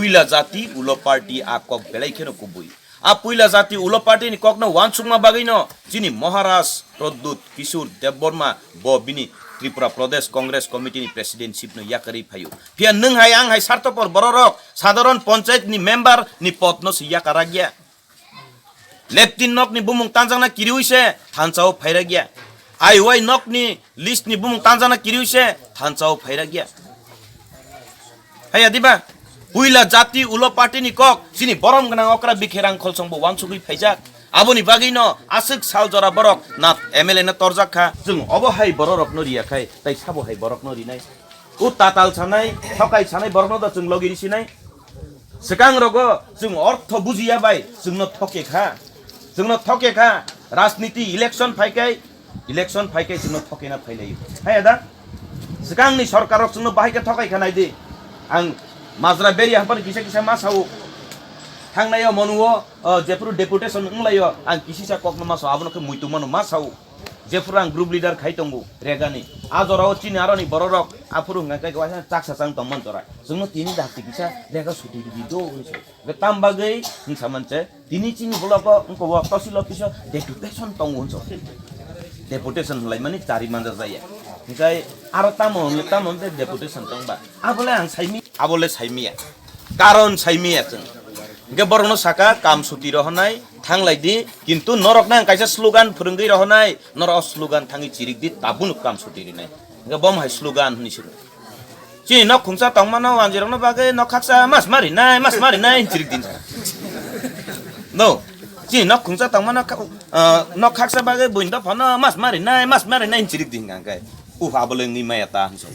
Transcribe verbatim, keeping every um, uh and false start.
Puila jati ulo party a kok belai kheno kubui. A puila jati ulo party ni kokno wansukma bagwino chini Maharaj Pradyut Kishore Debbarma bo bini Tripura Pradesh Congress Committee ni presidentship no yakarwi phaio. Phiya nwng hai ang hai sartopor bororok sadharon panchayat ni member ni pod no se yakarakya. Leptin nokni bumung tanjakna kiriwi se thansa o phairakya. Aiwai nokni list ni bumung tanjakna kiriwi se thansa o phairakya. Haya diba? Puila jati ulo party ni kok, chini borom gwnang okra bikhe rang kholsong bo wansugwi phaijak. Aboni bagwi no aswk sal jora borok na M L A no torjak kha. Chwng obo hai bororok no riya khai, tai sabo hai borok no rinai. O tatal sanai, thokai sanai borok no da chwng logi risinai. Swkang rogo chwng ortho bujiya bai chwngno thoke kha. Chwngno thoke kha. Rajniti election phaikai, election phaikai chwngno thokena phailaio. Hai da? Swkangni sorkarrok chwngno bahai khe thokai kha naidi. Ang Majra Beria hampani kisa kisa ma sao. Thangnaio monuo, o, jephuru deputation wnglaio, ang kisisa kokno ma sao, abono khe muitu mano ma sao. Jephuru ang group leader khai tongo, Regani. A jorao chini aroni bororok, aphuru hwnka khe waisa chaksa chang tongmani jora. Chwngno tini dakti kisa Rega suti ridi do hwnwi sao. Hwnkhe tam bagwi hwnsa manse, tini chini blogo wngkha o tosil office o deputation tongo hwnso. Deputation hwnlaimani chari manja jaya. Hwnkhe aro tamo hwnwi tamo hwnwi deputation tongba. Abole ang saimi, abole saimiya. Karon saimiya chwng. Hwnkhe borokno saka kam suti rohonai thanglai di, kintu norokno ang kaisa slogan phwrwngwi rohonai, norok o slogan thangwi chirik di, tabuk no kam suti rinai. Hwnkhe bom hai slogan hwnwi siro. Chini nok khungsa tongmano wanjirokno bagwi nok khaksa mas marinai, mas marinai hinchirik din. No. Chini nok khungsa tongmano kha-, ah, nok khaksa bagwi buini dophano mas marinai, mas marinai hinchirik din hwnkhe. Uh, abole wngwi maya ta hinso.